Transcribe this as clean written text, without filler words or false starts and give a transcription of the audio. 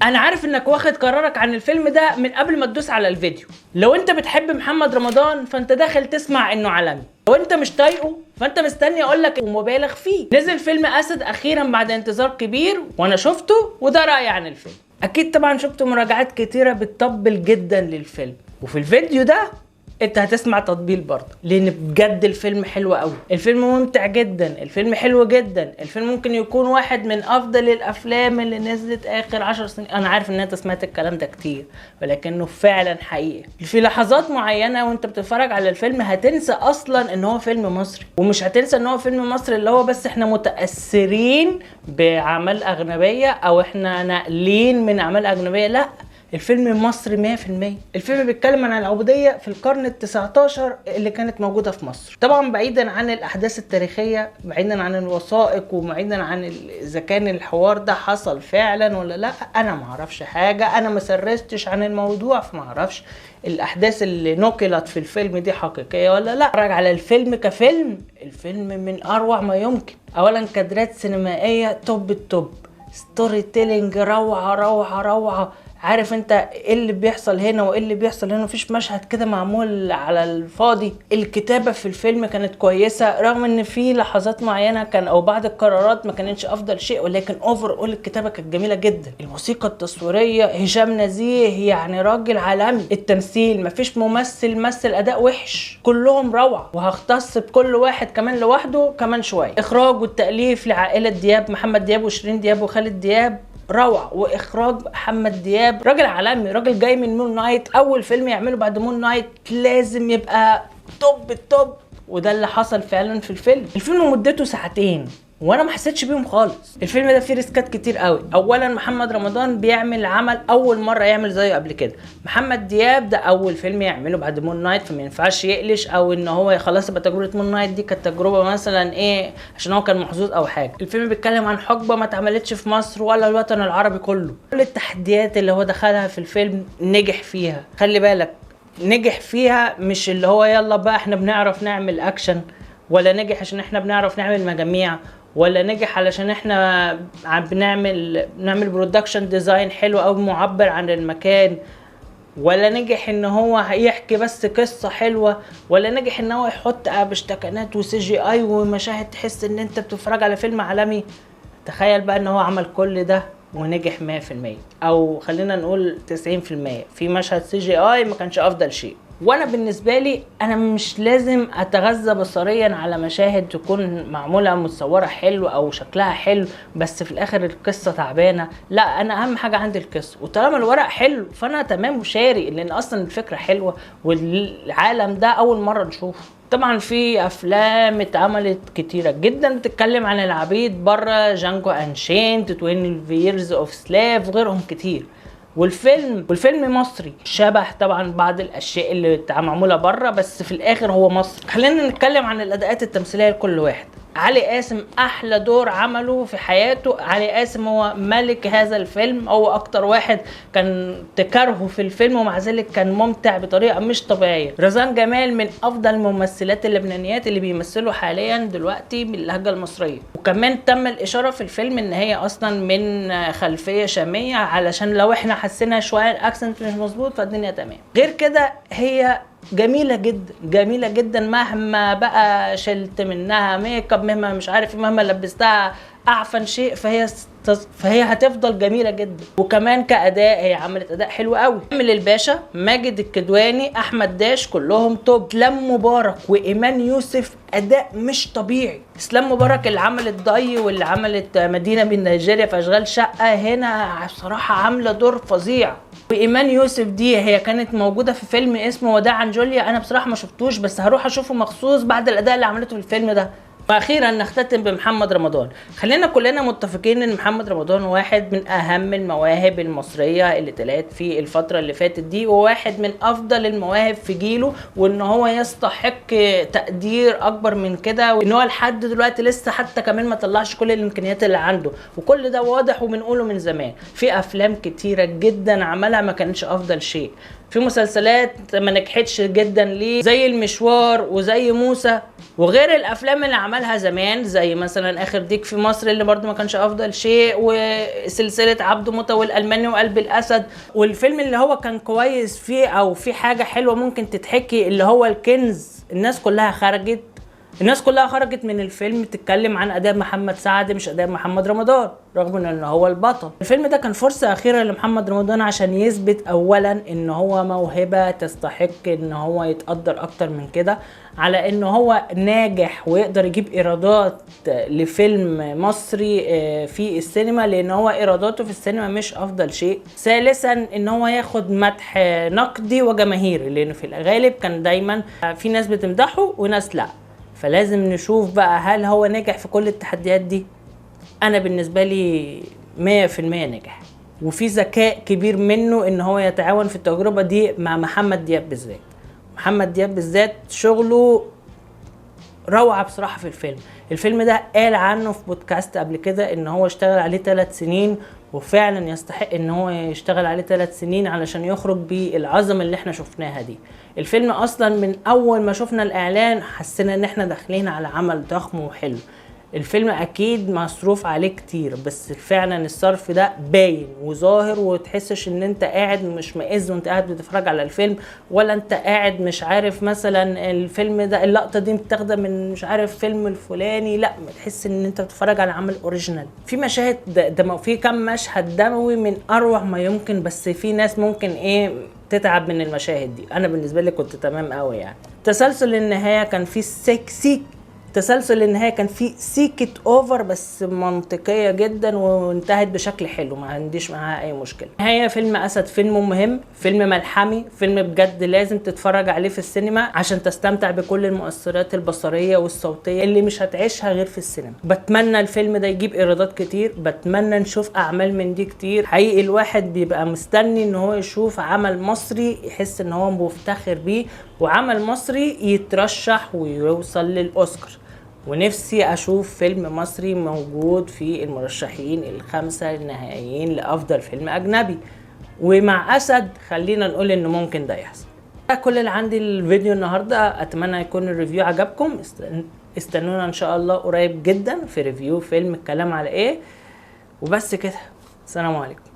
انا عارف انك واخد قرارك عن الفيلم ده من قبل ما تدوس على الفيديو. لو انت بتحب محمد رمضان فانت داخل تسمع انه عالمي، لو انت مش طايقة فانت مستني اقول لك ومبالغ فيه. نزل فيلم اسد اخيرا بعد انتظار كبير وانا شفته، وده رايي عن الفيلم. اكيد طبعا شفت مراجعات كتيرة بتطبل جدا للفيلم، وفي الفيديو ده انت هتسمع تطبيل برضه، لان بجد الفيلم حلو قوي، الفيلم ممتع جدا، الفيلم حلو جدا، الفيلم ممكن يكون واحد من افضل الافلام اللي نزلت اخر 10 سنين. انا عارف ان انت سمعت الكلام ده كتير، ولكنه فعلا حقيقي. في لحظات معينة وانت بتتفرج على الفيلم هتنسى اصلا ان هو فيلم مصري، ومش هتنسى ان هو فيلم مصري اللي هو بس احنا متاثرين باعمال اجنبية او احنا ناقلين من اعمال اجنبية، لا، الفيلم مصري 100%. الفيلم بيتكلم عن العبودية في القرن ال19 اللي كانت موجودة في مصر، طبعا بعيدا عن الأحداث التاريخية، بعيدا عن الوثائق، وبعيدا عن إذا كان الحوار ده حصل فعلا ولا لا، أنا معرفش حاجة، أنا ما سرشتش عن الموضوع، فمعرفش الأحداث اللي نقلت في الفيلم دي حقيقية ولا لا. اتفرج على الفيلم كفيلم، الفيلم من أروع ما يمكن. أولا كادرات سينمائية top ال top، storytelling روعة روعة روعة، عارف انت ايه اللي بيحصل هنا وايه اللي بيحصل هنا، مفيش مشهد كده معمول على الفاضي. الكتابة في الفيلم كانت كويسة، رغم ان في لحظات معينة كان او بعض القرارات ما كانتش افضل شيء، ولكن overall الكتابة كانت جميلة جدا. الموسيقى التصويرية هشام نزيه يعني راجل عالمي. التمثيل مفيش ممثل مثل اداء وحش، كلهم روعة، وهختص بكل واحد كمان لوحده كمان شوية. اخراج والتأليف لعائلة دياب، محمد دياب وشيرين دياب وخالد دياب، روعة. واخراج محمد دياب راجل عالمي، راجل جاي من Moon Knight، اول فيلم يعمله بعد Moon Knight لازم يبقى top ال top، وده اللي حصل فعلا في الفيلم. الفيلم مدته ساعتين وانا ما حسيتش بيهم خالص. الفيلم ده فيه risk ات كتير قوي. اولا محمد رمضان بيعمل عمل اول مرة يعمل زيه قبل كده. محمد دياب ده اول فيلم يعمله بعد Moon Knight، فما ينفعش يقلش او ان هو خلاص يبقى تجربه Moon Knight دي كانت تجربه مثلا ايه عشان هو كان محظوظ او حاجة. الفيلم بيتكلم عن حقبة ما اتعملتش في مصر ولا الوطن العربي كله. كل التحديات اللي هو دخلها في الفيلم نجح فيها. خلي بالك نجح فيها، مش اللي هو يلا بقى احنا بنعرف نعمل اكشن، ولا نجح عشان احنا بنعرف نعمل مجاميع، ولا نجح علشان احنا بنعمل production design حلو او معبر عن المكان، ولا نجح ان هو هيحكي بس قصة حلوة، ولا نجح ان هو يحط ابشتكانات و CGI ومشاهد تحس ان انت بتتفرج على فيلم عالمي. تخيل بقى ان هو عمل كل ده ونجح 100%، او خلينا نقول 90%. في مشهد CGI ما كانش افضل شيء. وانا بالنسبة لي انا مش لازم اتغذى بصريا على مشاهد تكون معمولة متصورة حلو او شكلها حلو بس في الاخر القصة تعبانة، لا، انا اهم حاجة عندي القصة، وطالما الورق حلو فانا تمام وشاري، لان اصلا الفكرة حلوة والعالم ده اول مرة نشوفه. طبعا في افلام اتعملت كتيرة جدا بتتكلم عن العبيد بره، Django Unchained، 12 Years of Slave، وغيرهم كتير. والفيلم مصري شبه طبعا بعض الاشياء اللي معمولة بره، بس في الاخر هو مصري. خلينا نتكلم عن الاداءات التمثيلية لكل واحد. علي قاسم احلى دور عمله في حياته. علي قاسم هو ملك هذا الفيلم، هو اكتر واحد كان تكرهه في الفيلم ومع ذلك كان ممتع بطريقة مش طبيعية. رزان جمال من افضل الممثلات اللبنانيات اللي بيمثلوا حاليا دلوقتي باللهجة المصرية، وكمان تم الاشارة في الفيلم ان هي اصلا من خلفية شامية، علشان لو احنا حسينا شوية ال accent مش مظبوط فالدنيا تمام. غير كده هي جميلة جدا جميلة جدا، مهما بقى شلت منها ميك اب، مهما مش عارف، مهما لبستها اعفن شيء، فهي هتفضل جميلة جدا. وكمان كأداء هي عملت أداء حلو قوي. كامل الباشا، ماجد الكدواني، أحمد داش، كلهم top. اسلام مبارك وإيمان يوسف أداء مش طبيعي. اسلام مبارك اللي عملت ضي واللي عملت مدينة من نيجيريا في أشغال شقة، هنا بصراحة عاملة دور فظيع. وإيمان يوسف دي هي كانت موجودة في فيلم اسمه وداعا جوليا، أنا بصراحة ما شفتوش بس هروح أشوفه مخصوص بعد الأداء اللي عملته في الفيلم ده. واخيرا نختتم بمحمد رمضان. خلينا كلنا متفقين ان محمد رمضان واحد من اهم المواهب المصرية اللي طلعت في الفترة اللي فاتت دي، وواحد من افضل المواهب في جيله، وان هو يستحق تقدير اكبر من كده، وان هو لحد دلوقتي لسه حتى كمان ما طلعش كل الامكانيات اللي عنده، وكل ده واضح وبنقوله من زمان. في افلام كتيرة جدا عملها ما كانتش افضل شيء. في مسلسلات ما نجحتش جدا ليه زي المشوار وزي موسى، وغير الافلام اللي عملها زمان زي مثلا اخر ديك في مصر اللي برضو ما كانش افضل شيء، وسلسلة عبده موتة والالماني وقلب الاسد. والفيلم اللي هو كان كويس فيه او في حاجة حلوة ممكن تتحكي اللي هو الكنز، الناس كلها خرجت من الفيلم تتكلم عن اداء محمد سعد مش اداء محمد رمضان، رغم ان هو البطل. الفيلم ده كان فرصة اخيرة لمحمد رمضان عشان يثبت اولا ان هو موهبة تستحق ان هو يتقدر اكتر من كده، على ان هو ناجح ويقدر يجيب ايرادات لفيلم مصري في السينما، لان هو ايراداته في السينما مش افضل شيء. ثالثا ان هو ياخد مدح نقدي وجماهيري، لانه في الغالب كان دايما في ناس بتمدحه وناس لا، فلازم نشوف بقى هل هو نجح في كل التحديات دي. انا بالنسبة لي 100% نجح، وفي ذكاء كبير منه ان هو يتعاون في التجربة دي مع محمد دياب بالذات. محمد دياب بالذات شغله روعه بصراحة في الفيلم. الفيلم ده قال عنه في بودكاست قبل كده ان هو اشتغل عليه 3 سنين، وفعلا يستحق ان هو يشتغل عليه 3 سنين علشان يخرج بالعظمة اللي احنا شفناها دي. الفيلم اصلا من اول ما شفنا الاعلان حسينا ان احنا داخلين على عمل ضخم وحلو. الفيلم اكيد مصروف عليه كتير، بس فعلا الصرف ده باين وظاهر، وتحسش ان انت قاعد مش مئز وانت قاعد بتتفرج على الفيلم، ولا انت قاعد مش عارف مثلا الفيلم ده اللقطة دي متاخده من مش عارف فيلم الفلاني، لا تحس ان انت بتتفرج على عمل original. في مشاهد دموي، في كم مشهد دموي من اروع ما يمكن، بس في ناس ممكن ايه تتعب من المشاهد دي. انا بالنسبة لي كنت تمام قوي يعني. تسلسل النهاية كان فيه سيك تسلسل النهاية كان فيه سيكة over، بس منطقية جدا وانتهت بشكل حلو، ما عنديش معاها اي مشكلة. نهاية فيلم اسد فيلم مهم، فيلم ملحمي، فيلم بجد لازم تتفرج عليه في السينما عشان تستمتع بكل المؤثرات البصرية والصوتيه اللي مش هتعيشها غير في السينما. بتمنى الفيلم ده يجيب ايرادات كتير، بتمنى نشوف اعمال من دي كتير. حقيقي الواحد بيبقى مستني ان هو يشوف عمل مصري يحس ان هو مفتخر بيه، وعمل مصري يترشح ويوصل للاوسكار. ونفسي اشوف فيلم مصري موجود في المرشحين ال5 النهائيين لافضل فيلم اجنبي، ومع اسد خلينا نقول انه ممكن ده يحصل. ده كل اللي عندي الفيديو النهارده، اتمنى يكون ال review عجبكم. استنونا ان شاء الله قريب جدا في review فيلم الكلام على ايه. وبس كده، السلام عليكم.